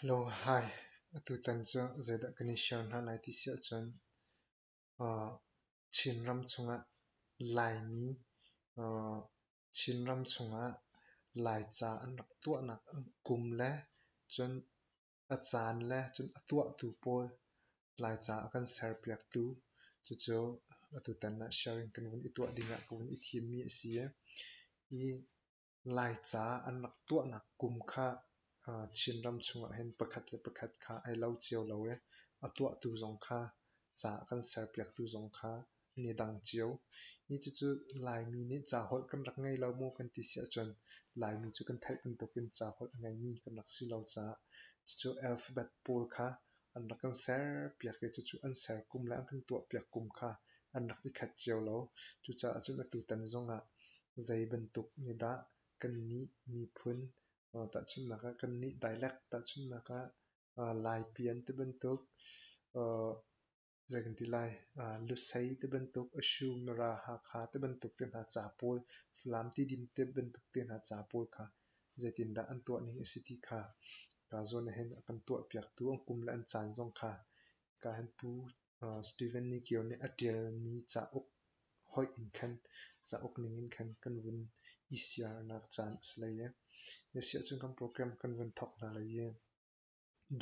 Hello, hi. Atutan cu zeidah kan i share hna lai ti si ahcun Chinram chungah Laimi Chinram chungah Laica an rak tuahnak kum le cun a caan le cun a tuahtu pawl Laica a kan serpiaktu cucu atutan ah sharing kan vun i tuah dingah ka vun i thimmi a si i Laica an rak tuahnak kum kha Chinram chungah hin pakhat le pakhat kha ai lo cio lo i a tuahtu zong kha ca a kan serpiaktu zong kha an i dang cio. Hi cucu Laimi nih caholh kan rak ngei lo maw kan ti si ahcun Laimi cu kan theih bantukin caholh a ngeimi kan rak si lo caah cucu alphabet pawl kha an rak kan serpiak i cucu an ser kum le an kan tuahpiak kum kha an rak i khat cio lo. Cucaah cun atutan zongah zei bantuk nih dah kannih miphun tahchunhnak ah kannih dialect tahchunhnak ah Laipian ti bantuk zei kan ti lai Lusei ti bantuk Ashu Mara Hakha ti bantuk te hna ca pawl Falam Tidim ti bantuk te hna ca pawl kha zeitindah an tuah ning a si ti kha ka zawn ah hin a kan tuahpiaktu an kum le an caan zong kha ka hin Pu Stephen Ni Kio nih a ṭialmi cauk hoih in khan cauk ning in khan kan vun i siarnak caan a si lai i asiah cun kan program kan vun thawk hna lai i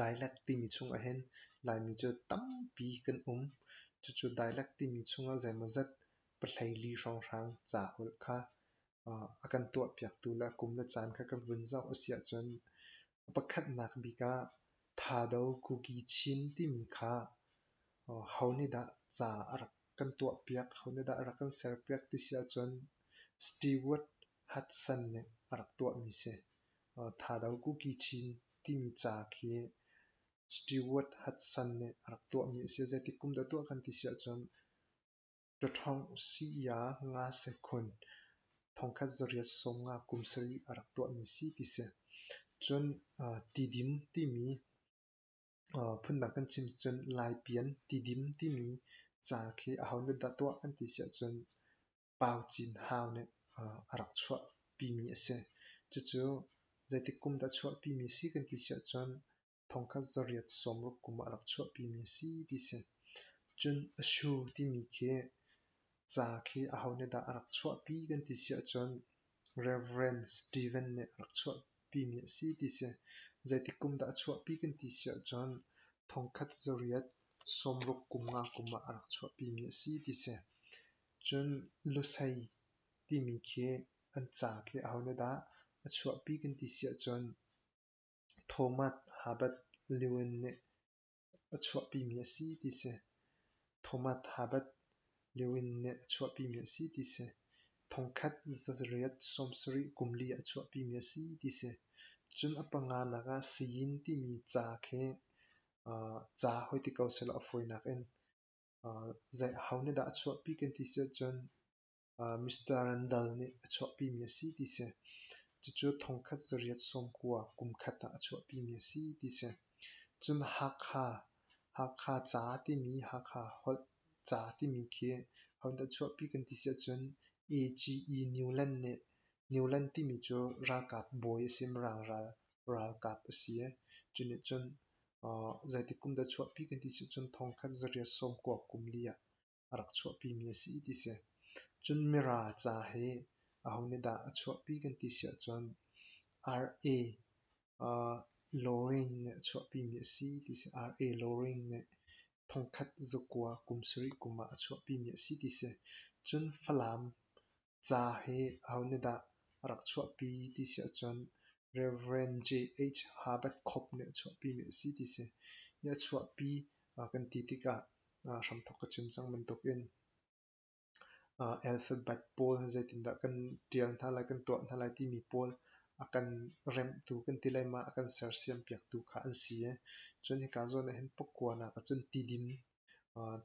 dialect timi chungah hin Laimi cu tampi kan um. Cucu dialect timi chungah zeimawzat pahleili hrawnghrang ca holh kha a kan tuahpiaktu le kum le caan kha kan vun zoh a si ahcun a pakhatnak bik ah Thado Kuki Chin timi kha ho nih dah ca a rak kan tuahpiak, ho nih dah a rak kan serpiak ti si ahcun Stewart Hudson nih a rak tuahmi si. Thado Kuki Chin timi ca khi Stewart Hudson nih a rak tuahmi a si. Zeitik kum dah tuah kan ti si ahcun Ṭaṭhawng Siya Nga Sekhun thongkhat zariat sawmnga kum sarih a rak tuahmi si ti si. Cun Tidim timi phundang kan chim cun Laipian Tidim timi ca khi aho nih dah tuah kan ti si ahcun Pau Cin Hau nih a rak chuahpimi a si. Cucu zeitik kum dah chuahpimi si kan ti si ahcun thongkhat zariat sawmruk kum ah a rak chuahpimi a si ti si. Cun Ashu timi khi ca khi aho nih dah a rak chuahpi kan ti si ahcun Reverend Stephen nih a rak chuahpimi a si ti si. Zeitik kum dah a chuahpi kan ti si ahcun thongkhat zariat sawmruk kum nga kum ah a rak chuahpimi a si ti si. Cun Lusei timi khi an ca khi aho nih dah a chuahpi kan ti si ahcun Thomas Herbert Lewin nih a chuahpimi a si ti si. Thomas Herbert Lewin nih a chuahpimi a si ti si. Thongkhat zariat sawmsarih kum li a chuahpimi a si ti si. Cun a panganak ah Siyin timi ca khi ca hoi ti ko sehlaw a fawinak in zei ho nih dah a chuahpi kan ti si ahcun Mr. Randall nih a chuahpimi a si ti si. Cucu thongkhat zariat sawmkua kum khat ah a chuahpimi a si ti si. Cun Hakha, Hakha ca timi Hakha holh ca timi khi hodah chuahpi kan ti si ahcun A.G.E. Newland nih Newland timi cu ralkap bawi a si, Mirang ral ralkap a si. Cu nih cun zeitik kum dah chuahpi kan ti si cun thongkhat zariat sawmkua kum li ah a rak chuahpimi a si ti si. Cun Mira ca hi aho nih dah a chuahpi kan ti si ahcun R.A. Loring nih a chuahpimi a si ti si. R.A. Loring nih thongkhat zakua kum sarih kum ah a chuahpimi a si ti si. Cun Falam ca hi aho nih dah a rak chuahpi ti si ahcun Reverend J.H. Herbert Cope nih a chuahpimi a si ti si. Hi a chuahpi kan ti tikah hramthok ka chim cang bantukin alphabet pawl zeitindah kan ṭial hna lai, kan tuah hna lai timi pawl a kan remhtu kan ti lai ma, a kan sersiam piaktu kha an si. Cun hika zawn ah hin pakuanak ahcun tidim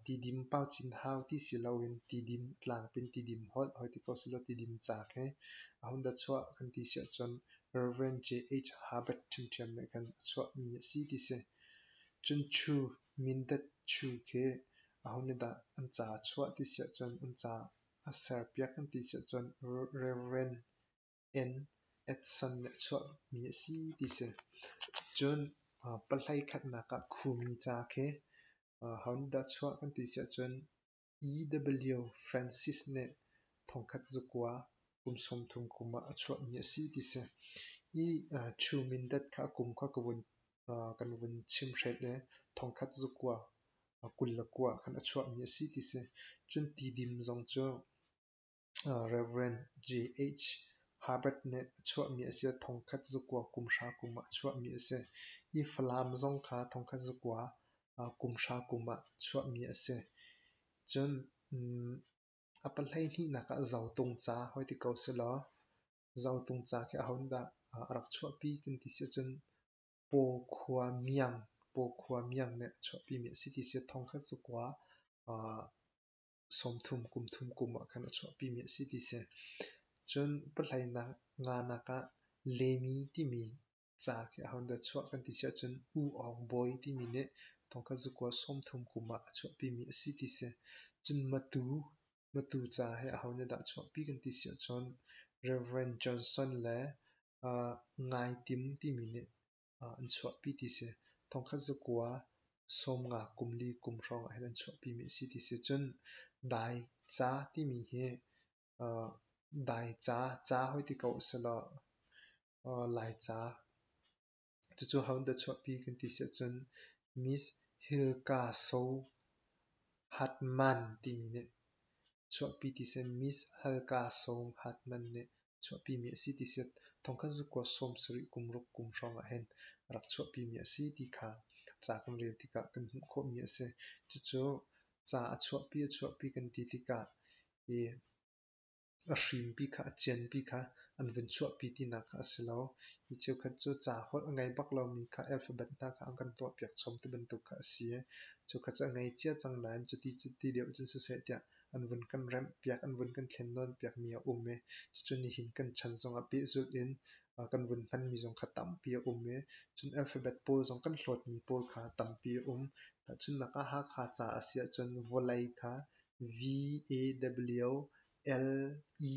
tidim pau cin hau ti si loin tidim tlangpin tidim holh hoi ti ko selaw tidim ca khi a hun dah chuah kan ti si ahcun Reverend J.H. Herbert ṭhiamṭhiam nih khan a chuahmi a si ti si. Cun Chu Mindat Chu khi aho nih dah an ca a chuah ti si ahcun an ca a serpiak kan ti si ahcun Reverend N. Edson nih a chuahmi a si ti si. Cun Pahlei khatnak ah Khumi ca khi ho nih dah chuah kan ti si ahcun E.W. Francis nih thongkhat zakua kum 30 kum ah a chuahmi a si ti si. Hi Chu Mindat kha a kum kha ka vun kan vun chim hret i thongkhat zakua 29 khan a chuahmi a si ti si. Cun Tidim zong cu Rev. J.H. Hubbard nih a chuahmi a si. Thongkhat zakua kum hra kum ah a chuahmi a si. Hi Falam zong kha thongkhat zakua kum hra kum ah chuahmi a si. Cun a pahlei hnihnak ah Zotung ca hoi ti ko selaw Zotung ca khi aho nih dah a rak chuahpi kan ti si ahcun Paw Khua Miang, Paw Khua Miang nih a chuahpimi a si ti si. Thongkhat zakua 30 kum thum kum ah khan a chuahpimi a si ti si. Cun pahlei nganak ah Lemi timi ca khi aho dah chuah kan ti si ahcun U Aung Bawi timi nih thongkhat zakua 30 kum ah a chuahpimi a si ti si. Cun Matu, Matu ca hi aho nih dah chuahpi kan ti si ahcun Reverend Johnson le Ngaitim timi nih an chuahpi ti si. Thongkhat zakua 50 kum li kum hrawng ah hin an chuahpimi a si ti si. Cun Dai ca timi hi dai ca, ca hoi ti ko usih Laica. Cucu ho dah chuahpi kan ti si ahcun Miss Hilka So Hartmann timi nih chuahpi ti si. Miss Helga So Hartmann nih chuahpimi a si ti si. Thongkhat zakua 70 kum ruk kum hrawng ah hin a rak chuahpimi a si ti kha ca kan rel tikah kan hmuh khawhmi a si. Cucu ca a chuahpi a chuahpi kan ti tikah i a hrimpi kha a cianpi kha an vun chuahpi tinak kha a si lo. Hi cheukhat cu ca holh a ngei bak lomi kha alphabet hna kha an kan tuahpiak chom ti bantuk kha a si. Cheukhat cu a ngei cia cang nain cuti cuti deuh cun siseh tiah an vun kan remhpiak, an vun kan thlennawn piakmi a um i cucu nihin kan chan zongah pehzulh in kan vun hmanmi zong kha tampi a um i cun alphabet pawl zong kan hlawtmi pawl kha tampi a um. Tahchunhnak ah Hakha ca a si ahcun vawlei kha V A W L E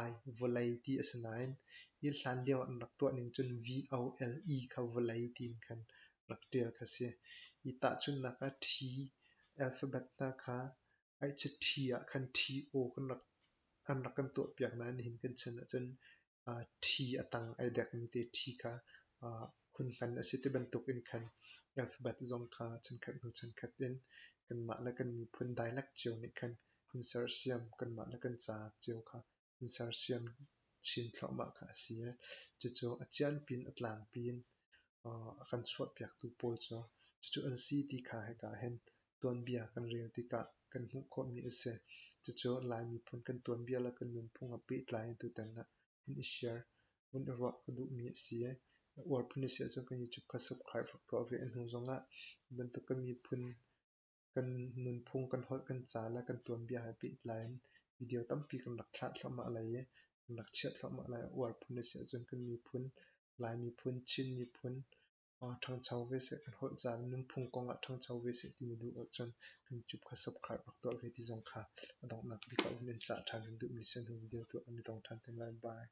I vawlei ti a si nain hi hlan lio an rak tuah ning cun V O L E kha vawlei tiin khan rak ṭial kha si. Hi tahchunhnak ah T alphabet hna kha H T ah khan T O kan rak an rak kan tuahpiak nain nihin kan chan ahcun T a tang ai dekmi te T kha hun hman a si ti bantuk in khan alphabet zong kha chankhat hnu chankhat in kanmah le kan miphun dialect cio nih khan hun sersiam kanmah le kan ca cio kha hun sersiam chin thluahmah kha a si i cucu a cianpi in a tlangpi in a kan chuahpiaktu pawl cu cucu an si ti kha hika hin tuanbia kan rel tikah kan hmuh khawhmi a si. Cucu Lai miphun kan tuanbia le kan nunphung a pehtlai in tutan ah vun i share, vun i ruah ka duhmi a si i uar phun a si ahcun kan YouTube kha subscribe rak tuah ve. A hnu zongah bantuk kan miphun kan nunphung, kan holh, kan ca le kan tuanbia he pehtlai in video tampi kan rak thlah thluahmah lai i kan rak chiah thluahmah lai. Uar phun a si ahcun kan miphun, Lai miphun, Chin miphun ṭhangcho ve seh, kan holh ca nunphung kong ah ṭhangcho ve seh ti na duh ahcun kan YouTube kha subscribe rak tuah ve ti zong kha a donghnak bik ah vun in cah ṭhan kan duhmi si. Hnu video tu kan i tong ṭhan te lai. Bye.